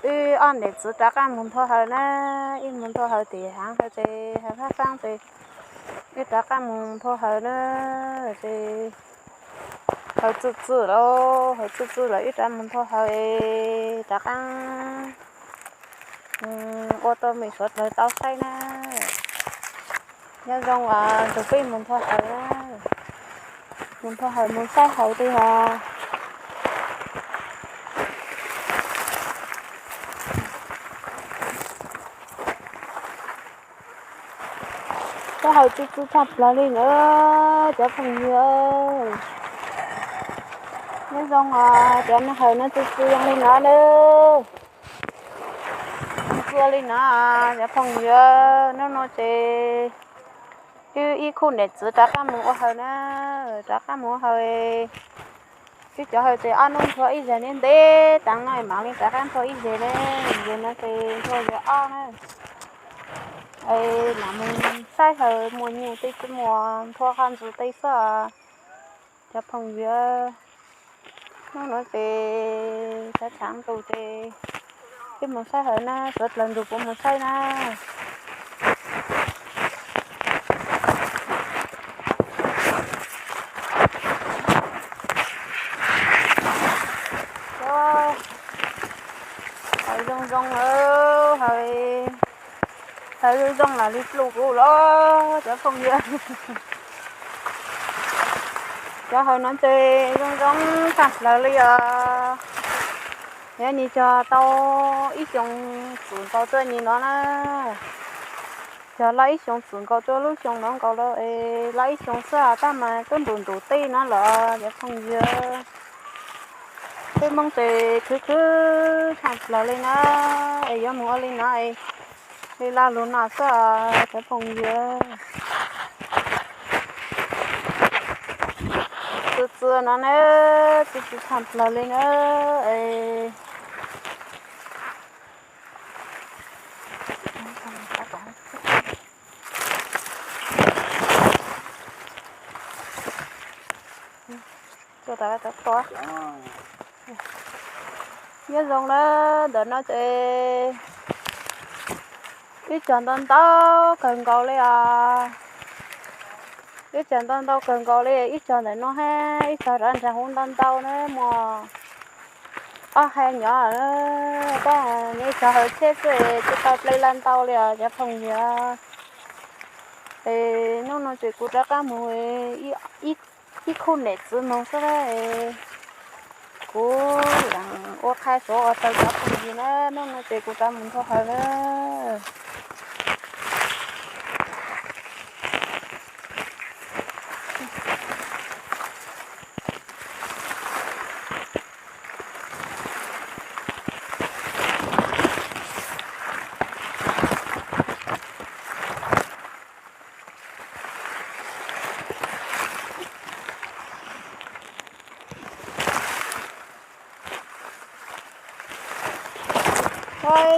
Wb ob niam txiv rov qab mus nthua hawv na, wb mus nthua hawv tim haav hawv ces hawv fab faab ces wb rov qab mus nthua hawv na, ces hawv txwj txwj lawm, hawv txwj txwj lawm wb rov mus nthua hawv es rov qab ua tau mej suav dlawg tau saib na. Nyob zoo os, nrug peb mus nthua hawv, mus nthua hawv mus saib hawv tiag os. Saib hawv txwj txwj tshaj plawg li na cov phooj ywg. Nyob zoo os, cov hawv no txwj txwj zoo li no na. Txwj txwj li no cov phooj ywg, hnub no ces wb ib khub niam txiv rov qab mus ua hawv na, rov qab mus ua hawv. Wb cov hawv ces ob hnub nthua ib zeg ntev ntev taag no mam li rov qab nthua ib zeg na, zeg no ces nthua zeg ob na. Es mam mus saib hawv muaj nyuj tej tsi muaj, nthua qhov ntxuv tej xwb os cov phooj ywg. Hnub no ces tshav tshav ntuj ces wb mus saib hawv na, suav dlawg nrug kuv mus saib na. Hawv zoo zoo, hawv zoo zoo lam li pluj kuv los cov phooj ywg. Cov hawv no ces zoo zoo tshaj plawg li os. Yog nim cog tau ib xyoo txwm nkaus tuaj nim no na. Cog laj ib xyoo txwm nkaus tuaj lub xyoo no nkaus lawm es laj ib xyoo xwb tab mas tub ntus ntus tej no lawm cov phooj ywg. Peb Moob ces khwv khwv tshaj plawg li na, es yuav mus ua li no es li laj lug no xwb cov phooj ywg. Txwj txwj no na, txwj txwj tshaj plawg li na. Nyob zoo na, ntawm no ces ib co ntau ntau kawg nkaus li os. Ib co ntau ntau kawg nkaus li, ib co ntawm no hab ib co rov nraag huv ntau ntau na, muaj ob hab nyob, tab ib co hawv tsheb xwb tsis tau ple laj ntau li os cov phooj ywg. Es hnub no ces kuv rov qab mus ib khub niam txiv moog xwb na, kuv ua qha suav ua taw cov phooj ywg na, hnub no ces kuv rov mus nthua hawv na.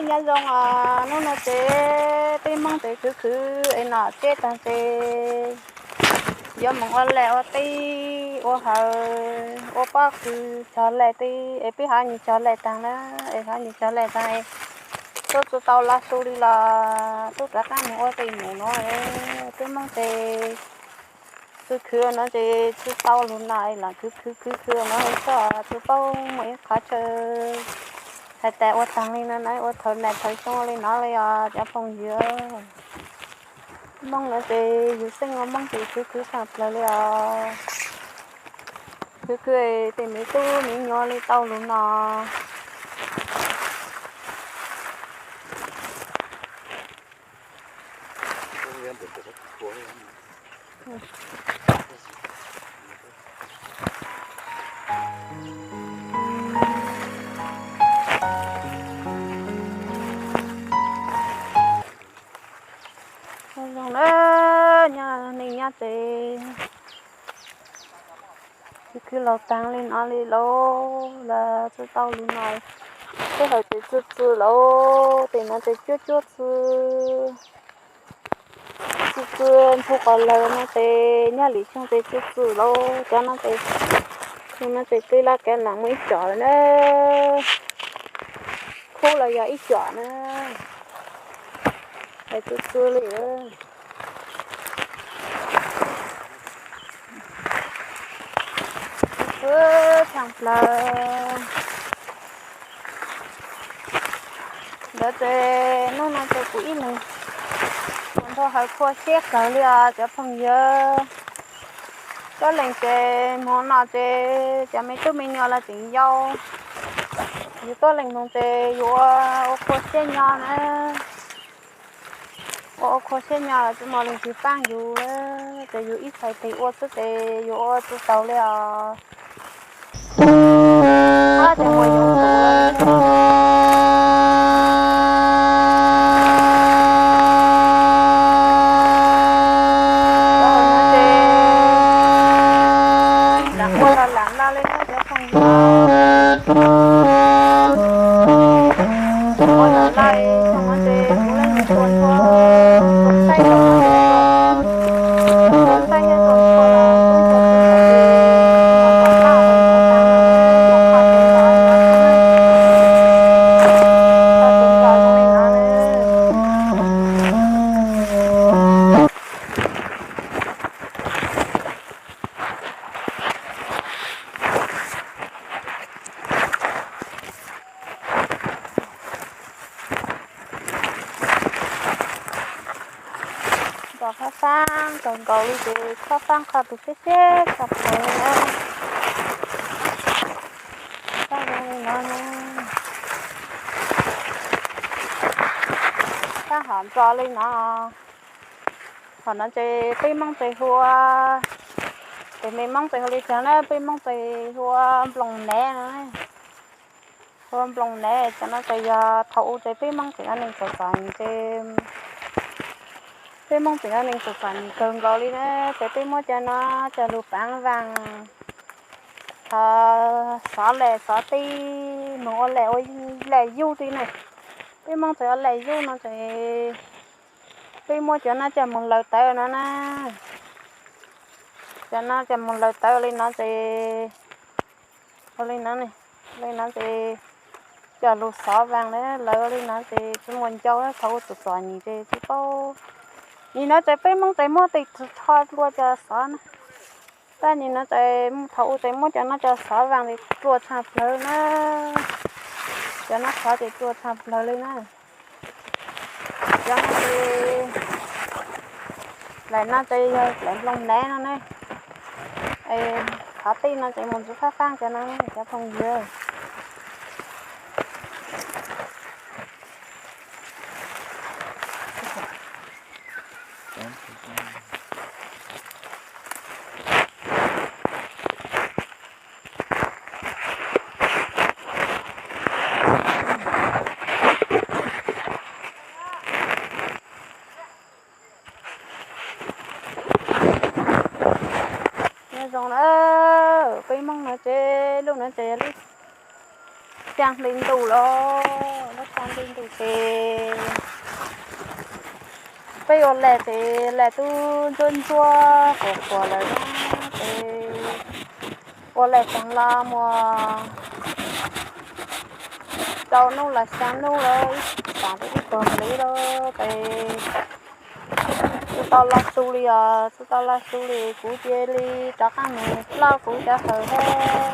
Nyob zoo os, hnub no ces peb Moob ces khwv khwv es nom tseb taag ces yuav moog ua laj ua teb, ua hawv, ua pob kws, cog laj teb es peb hov nyuas cog laj taag na, es hov nyuas cog laj taag es tub tsi tau laj su li los tub rov qaab moog ua tej mus no. Peb Moob ces khwv khwv no ces tsi tau lug no es lam khwv khwv khwv khwv no xwb, tsi paub muaj ib qhov chaw hais tas ua taag li no na, ua thawv nas thawv xyoo li no li os cov phooj ywg. Moob no ces yug xeeb ua Moob ces khwv khwv tshaj plawg li os. Khwv khwv tej miv tub miv nyuas li tau lug no. Zoo na, nyob neej nyob tsev, khwv khwv laug taag li no li lauj, lawv tsi tau lug no. Tej hawm ces txwj txwj lauj, tej no ces cuab cuab txwj, txwj txwj ntxhua qhov lawm no ces nyob lwm xyoo ces txwj txwj lauj. Cov no ces, no ces twb laj kav nam muaj ib co lawm na. Ub los yog ib cuam na, es tu tu li. Ub, tshaj plaws. Ntawd ces hnub no ces kuv ib leeg ua nrog hawv khua siab kawg li os cov phooj ywg. Tuab leeg ces hmo no ces cov me tub me nyuam los tseem yau, yus tuab leeg no ces yus ua, ua khua siab nyo na. Ua, ua khua siab nyo los tsis muaj leej twg paab yus, ces yus ib txhais tes ua xwb ces yus ua tsis tau li os. Ces muaj yoov tus lam ua los lam no li no cov phooj ywg. Ua los lais xyoo no ces kuv leej niam tuaj nrog tus saib los, tus saib thiab tus nrog los kuj nrog tus nrog tus nrog tus nrog tus nrog tus nrog tus nrog tus nrog tus nrog tus nrog tus nrog tus nrog. Nrog fab faab kawg nkaus li ces fab faab qhov tus siab siab tshaj plaws na. Fab zoo li no, fab hom ntxo li no. Qhov no ces peb Moob ces hu ua, ces me Moob ces hu li cas na, peb Moob ces hu ua nploos nev no. Hu ua nploos nev, cov no ces yog thaum ub ces peb Moob tseem yog neeg txom txom nyem ces, peb Moob tseem yog neeg txom txom nyem kawg nkaus li na, ces peb muab cov no coj lug paav vaaj, xov lem xov teb, moog ua lem, ua lem yug li na. Peb Moob tseem ua lem yug no ces peb muab cov no coj moog lawv tawv no na. Cov no coj moog lawv tawv li no ces, ua li no, li no ces coj lug xov vaaj na, lawv ua li no ces tsis muaj ncau, thaum ub txom txom nyem ces tsis paub. Nim no ces peb Moob ces muab tes rho dlua cov xov na. Tab nim no ces thaum ub ces muab cov no cov xov vaaj ces ruaj tshaj plawg na. Cov no xov ces ruaj tshaj plawg li na. Cov no ces lem no ces yog lem nploos nev no ne. Qhov tej no ces mus ntxiv fab faab cov no cov phooj ywg. Nyob zoo na, peb Moob no ces lub no ces yog lub caij hli ntuj los, lub caij hli ntuj ces peb ua lem ces lem tub ntsuab ntsuab quas quas lawm na, ces ua lem taag los muaj rau nub los xyaa nub lawm, taam ib puag nplib lawm ces tsis tau laj su li os, tsis tau laj su li, kuv cia li rov qaab moog ploj kuv cov hawv hab,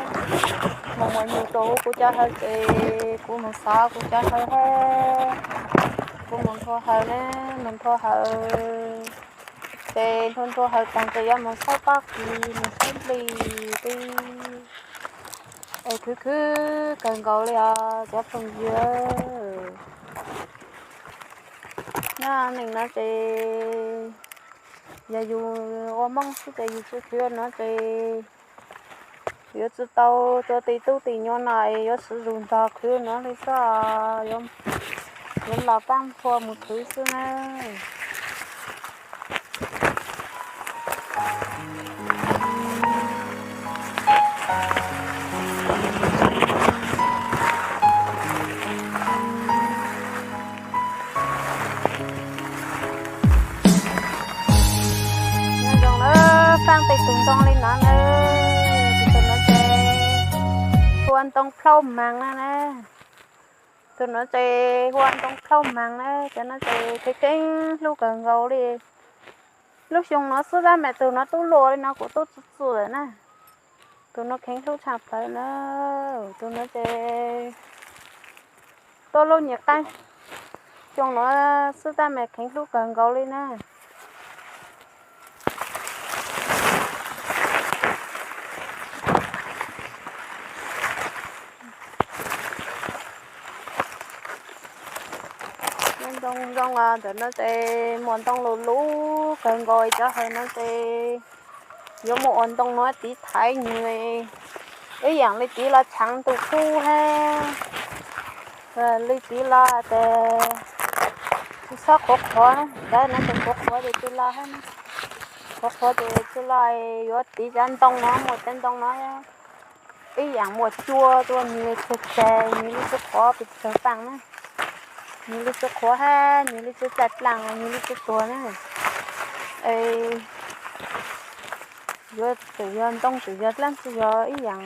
moog muab nyuj rua huv kuv cov hawv ces kuv moog xov kuv cov hawv hab, kuv moog nrhua hawv na, moog nrhua hawv ces nrhua nrhua hawv taag ces yuav moog saib pob kws, moog saib nplig teb. Es khwv khwv kawg nkaus li os cov phooj ywg. Nyob neej no ces yog yus ua Moob xwb ces yus tsis khwv no ces yuav tsis tau rua tim tub tim nyuam no es yuav tsis zug nrog khwv no li xwb, yuav los paab phua mus khwv xwb na. Nyob zoo na, faaj tej tug ntoo li no na, tus no ces hu ua ntoo plhaub maag na na. Tus no ces hu ua ntoo khaub maag na, cov no ces kheev kheev hlub kawg nkaus li. Lub xyoo no xwb tab mas tus no tub luaj li no kuv tub txu txu lawm na. Tus no kheev hlub tshaj plaws na. Tus no ces tuaj lub nyuag qaib, xyoo no xwb tab mas kheev hlub kawg nkaus li na. Ntoo zoo ntawm no ces muaj ntoo lus lub kawg nkaus cov hawm no ces yuav muaj ua ntoo no tiv thaiv nws ib yam li tiv los tshaav ntuj kub hab li tiv los tes tsis txhob qhuav qhuav, cov no ces qhuav qhuav ces tsis los hab, qhuav qhuav ces tsis los. Yuav tiv cov ntoo no, muaj cov ntoo no ib yam muaj cua tuaj, nws tseg tseg, nws li tsis qhuav pes tsawg paaj na. Nws li tsis qhuav hab nws li tsis txaij dlaaj, nws li tsis tuag na. Yuav txawm yog ntoo txawm yog dlaab tsi yog ib yam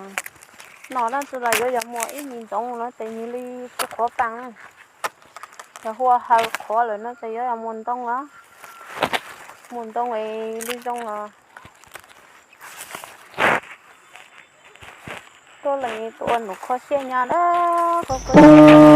no dlaab tsi los yuav yog muaj ib me ntsoov no ces nws li tsis qhuav paaj na. Yog hu ua hawm qhuav lawm no ces yuav yog muaj ntoo los, muaj ntoo es li zoo los. Tuaj leej tuaj ua num kho siab nyob na, koj koj